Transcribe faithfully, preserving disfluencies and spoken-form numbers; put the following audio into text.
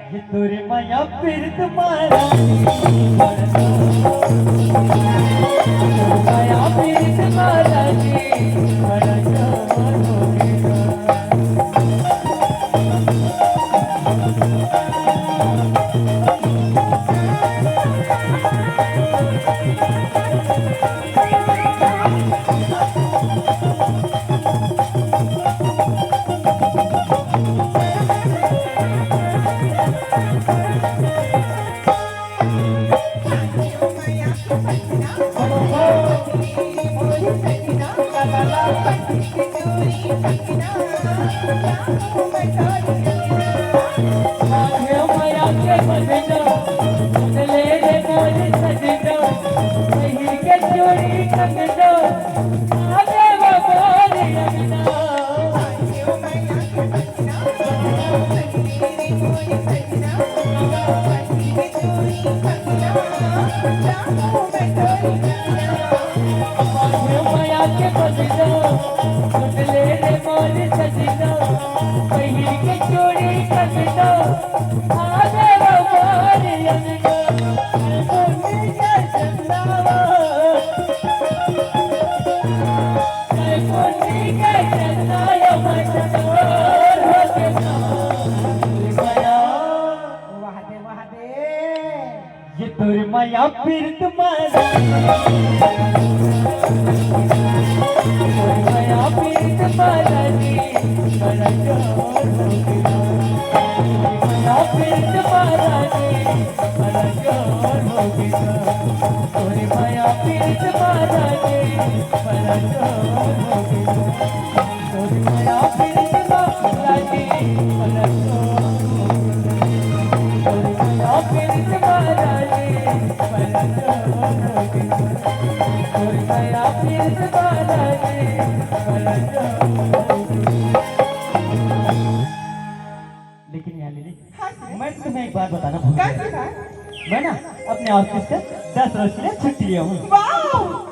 ये तोरे माया पीरत मारा, माया पीरत मारा जी, बड़ा जोर हो गया। वाह दे, वाह दे। ये तोर माया पीरत मारा, तोर माया पीरत मारा जी, बड़ा जोर हो गया। माया पीरत मारा जी, बड़ा जोर हो गया। तोर माया पीरत मारा जी, बड़ा जोर हो गया। लेकिन यार लीली, हाँ सर। मैं तो तुम्हें एक बात बताना भूल गया। कौन सी बात? मैं ना अपने ऑफिस से दस रोज के लिए छुट्टी लिया हूँ। वाओ!